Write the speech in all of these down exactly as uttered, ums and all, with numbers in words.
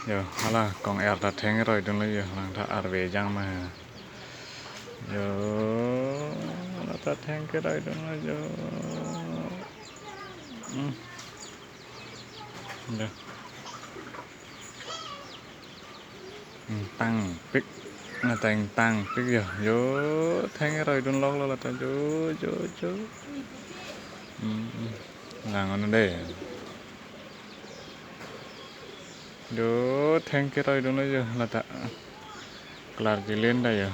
Jo, hala kong-er ta theng keroidunlo jo, langtha arve jang ma. Jo, hala ta theng keroidunlo jo. Hmm. Jo. Ingtangpik, hala ta ingtangpik jo. Jo, theng keroidunloklo hala ta jo, jo, jo. Hmm, hmm. Lang-un dei. Jo, theng keroidunlo jo, hala ta. Klarjilin ta jo.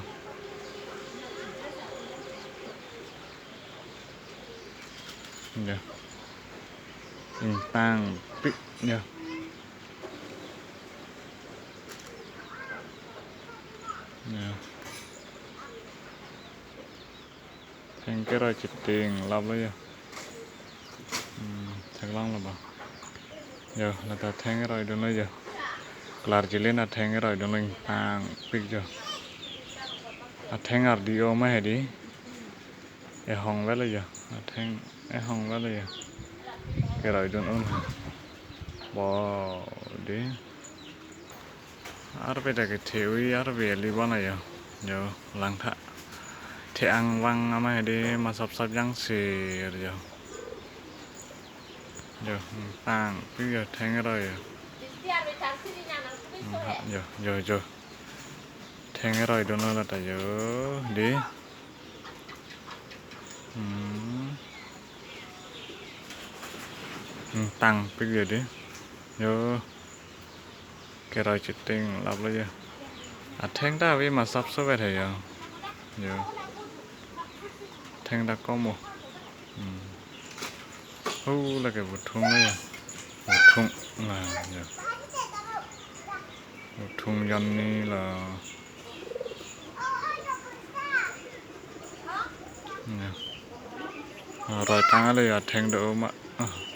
Jo. Ingtangpik jo. Jo. Theng keroi chitinglaplo jo. Hmm, theklonglo ba. Jo, hala ta theng keroidunlo jo. Klarjilin atheng keroidunlo, ingtangpik jo. Atheng ardi-o ma hedi. Ehong avelo jo. Atheng ehong avelo jo. Keroidun un. Bo dei. Arve ta kethe-ui arve kali bana jo. Jo, langtha. The-ang vang ama hedi, masap sap jang sir jo. Jo, ingtangpik jo, theng keroi jo. Hmm, ha, jo, jo, jo. Theng keroidunlo hala ta jo. Dei. Hmm. Ingtangpik jo dei. Jo. Keroi chitinglaplo jo. Atheng ta ave masap sopet he jo. Jo. Atheng ta kom o. Hmm. Hu lake buthung lo jo. Buthung na jo. Buthung jonni lo. Jo. Roi tanglo jo, atheng do ma. Ah.